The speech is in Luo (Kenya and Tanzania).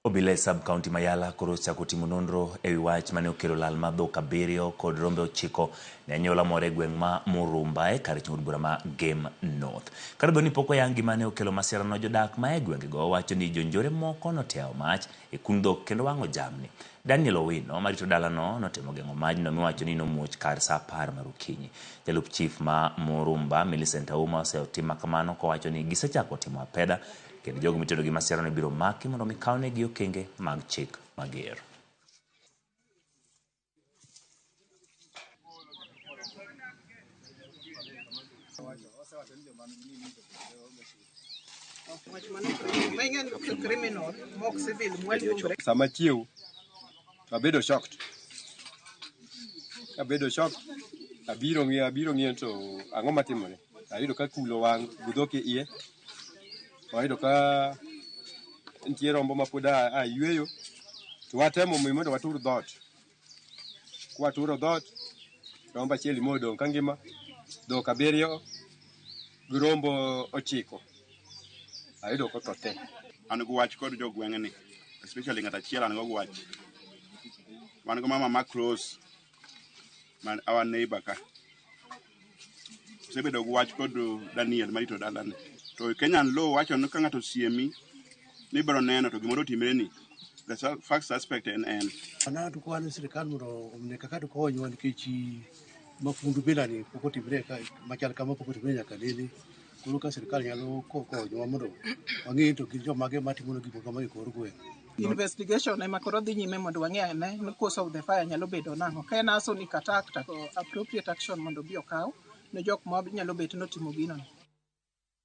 Obila e sub county ma Yala koro osechako timo nonro ewi wach mane okelo lal mar dhok abiriyo kod rombe ochiko ne anyuola moro e gweng' ma Murumba e kar chung' od bura ma Gem North. Kata obedo ni pok oyang gima ne okelo masirano, jodak ma e gwengego wacho ni jonjore moko notiawo mach e kund dhok kendo wang'o jamni. Daniel Owino marito dalano notemo geng'o majno miwacho ni nomuoch kar saa 10 mar okinyi. Jalup chief ma Murumba Millicent Auma oseyo tim makamano kowacho ni gisechako timo apedha kendo jogo mitedo gi masirano ibiro maki mondo mi kawnegi okenge mag chik mager. Sama chiew to abedo shocked. Abedo shocked, abiro ng'iyo to ang'o matimore. Ayudo ka kulo wang' gi dhok e iye. Wayudo ka nitie rombo ma pod a yweyo. To watemo mondo watur dhoot. Kwaturo dhoot, rombo achiel modong' ka ngima, dhok abiriyo gi rombo ochiko. Ayudo kotho te. An gi wach kod jogweng'ni, especially ng'at achiel an go gi wach. Wan go mama ma close, man our neighbor ka. Osebedo gi wach kod Daniel marito dalani. To Kenyan law wacho ni ka ng'ato osiemi ni ibiro neno to gimoro otimreni, the first suspect en en. Ana to kwan sirikal mondo omne kaka dikonywa nikech mafundu bila ni pok otimre ka machal kama pok otimre nyaka nene. Koro ka sirikal nyalo konyowa mondo wang'e to gin jomage matimo gik kama e kor gweng'. Investigation ema koro dhi nyime mondo wang'e ane ni cause of the fire nyalo bedo nang'o. Ka en arsonic attack to appropriate action mondo obi okaw ne jok ma nyalo bet notimo gino.